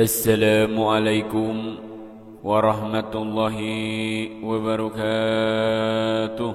Assalamualaikum warahmatullahi wabarakatuh.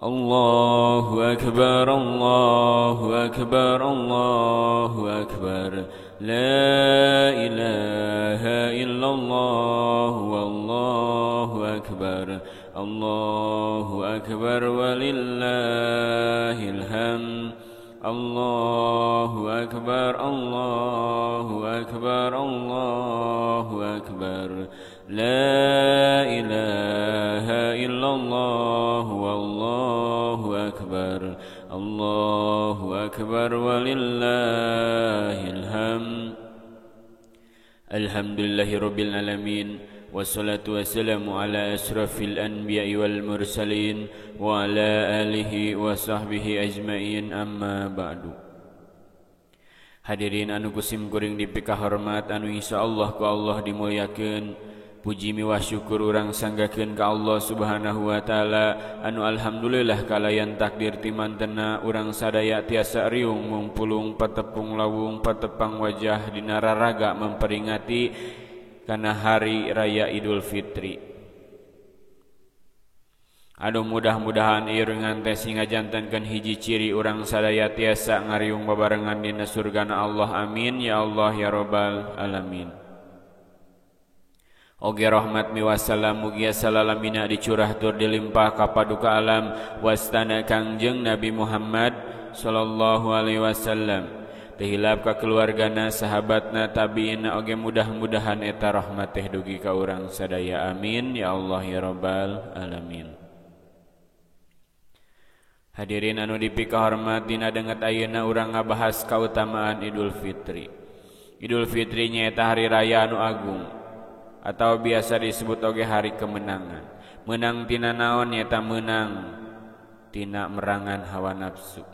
Allahu akbar, Allahu akbar, Allahu akbar. La ilaha illallah, wallahu akbar, Allahu akbar, walillahil hamd. Allahu akbar, Allahu akbar, Allahu akbar. La ilaha illallah, wallahu akbar, Allahu akbar, walillahil hamd. Alhamdulillahirabbil alamin. Wassalatu wassalamu ala asrafil anbiya'i wal mursalin wa ala alihi wa sahbihi ajmain, amma ba'du. Hadirin anu kusim kuring dipikahormat, anu insyaallah ku Allah dimuliakeun. Puji miwah syukur urang sanggakeun ka Allah Subhanahu wa taala, anu alhamdulillah kalayan takdir timantena urang sadaya tiasa riung mungpulung patepung lawung patepang wajah dina raraga memperingati kana hari raya Idul Fitri. Aduh, mudah-mudahan ieu teh sing ngajantenkeun hiji ciri urang sadaya tiasa ngariung babarengan dina surgana Allah. Amin ya Allah ya rabbal alamin. Oge rahmat miwassalam mugia salalamina dicurah tur dilimpah ka paduka alam wastana Kangjeng Nabi Muhammad sallallahu alaihi wasallam. Tehilap ka keluargana, sahabatna, tabiina, oge mudah-mudahan eta rahmat teh dugi ka urang sadaya. Amin ya Allah ya rabbal alamin. Hadirin anu dipikahormat, dina danget ayeuna urang ngabahas kautamaan Idul Fitri. Idul Fitri nyaeta hari raya anu agung atau biasa disebut oge hari kemenangan. Menang tina naon? Nyaeta menang tina merangan hawa nafsu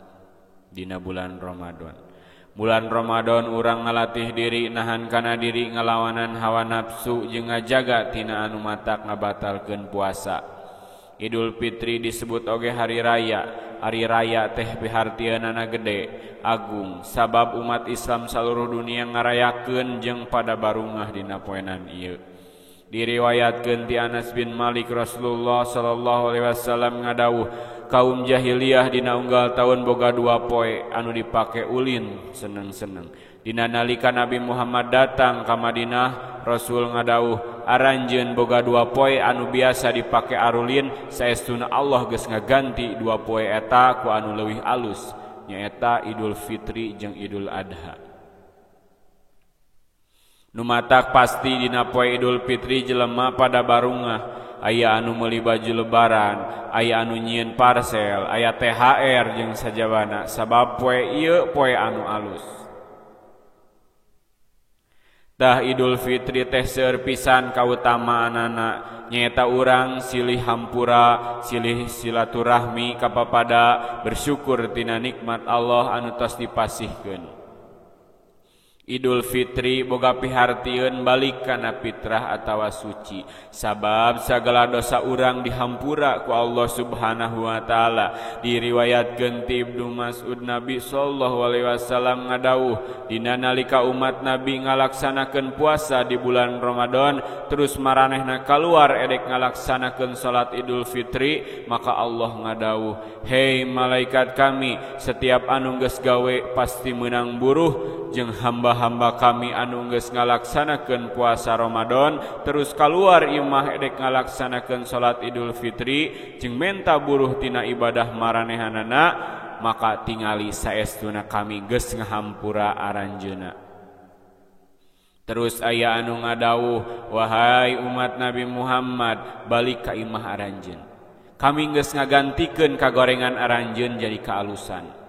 dina bulan Ramadan. Bulan Ramadan urang ngalatih diri nahan kana diri ngalawanan hawa nafsu jeung ngajaga tina anu matak ngabatalkeun puasa. Idul Fitri disebut oge hari raya. Hari raya teh pihartieunana gede, agung, sabab umat Islam saluruh dunia ngarayakeun jeung pada barungah dina poenan ieu. Diriwayatkeun ti Anas bin Malik, Rasulullah sallallahu alaihi wasallam ngadawuh, kaum jahiliyah dina unggal tahun boga dua poe anu dipake ulin seneng-seneng. Dina nalika Nabi Muhammad datang ka Madinah, Rasul ngadawuh, aranjeun boga dua poe anu biasa dipake arulin, saestuna Allah geus ngaganti dua poe eta ku anu leuwih alus, nyaeta Idul Fitri jeung Idul Adha. Nu matak pasti dina poe Idul Fitri jelema pada barungah, aya anu meuli baju lebaran, aya anu nyieun parsel, aya THR jeung sajabana, sabab poe ieu poe anu alus. Tah Idul Fitri teh seueur pisan kautamaanana, nyaeta urang silih hampura, silih silaturahmi kapapada, bersyukur tina nikmat Allah anu tos dipasihkeun. Idul Fitri boga pihartieun balik kana fitrah atawa suci, sabab sagala dosa urang dihampura ku Allah Subhanahu wa taala. Diriwayatkeun ti Ibnu Mas'ud, Nabi sallallahu alaihi wasallam ngadawuh, dina nalika umat Nabi ngalaksanakeun puasa di bulan Ramadan terus maranehna kaluar edek ngalaksanakeun salat Idul Fitri, maka Allah ngadawuh, hei malaikat kami, setiap anu geus gawe pasti meunang buruh jeung hamba-hamba kami anu geus ngalaksanakeun puasa Ramadan terus kaluar imah edek ngalaksanakeun salat Idul Fitri jeung menta buruh tina ibadah maranehanana, maka tingali saestuna kami geus ngahampura aranjeuna. Terus aya anu ngadawuh, wahai umat Nabi Muhammad, balik ka imah aranjeun, kami geus ngagantikeun kagorengan aranjeun jadi kaalusan.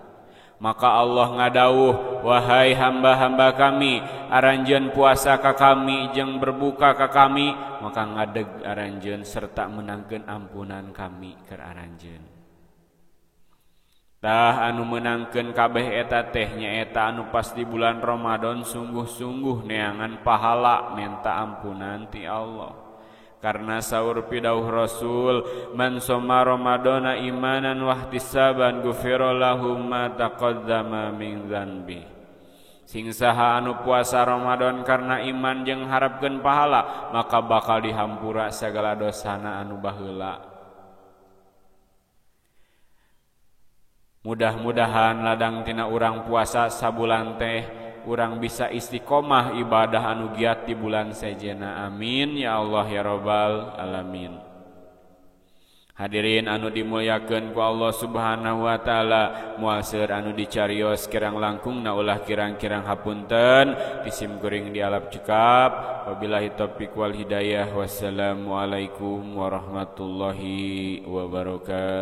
Maka Allah ngadawuh, wahai hamba-hamba kami, aranjeun puasa ka kami jeung berbuka ka kami, maka ngadeg aranjeun serta menangkeun ampunan kami keur aranjeun. Tah anu menangkeun kabeh eta teh nyaeta anu pas di bulan Ramadan sungguh-sungguh neangan pahala menta ampunan ti Allah. Karena saur pidauh Rasul, man soma Ramadana imanan wahtisaban gufira lahu ma taqaddama min dzanbi. Sing saha anu puasa Ramadan karena iman jeung harapkeun pahala maka bakal dihampura segala dosana anu baheula. Mudah-mudahan ladang tina urang puasa sabulan teh urang bisa istiqomah ibadah anu giat di bulan sejena. Amin ya Allah ya Rabbal alamin. Hadirin anu dimuliakeun ku Allah Subhanahu wa taala, moal seueur anu dicarios kirang langkung na ulah kirang-kirang hapunten disim kuring dialap cekap. Wabillahi taufik wal hidayah. Wassalamualaikum warahmatullahi wabarakatuh.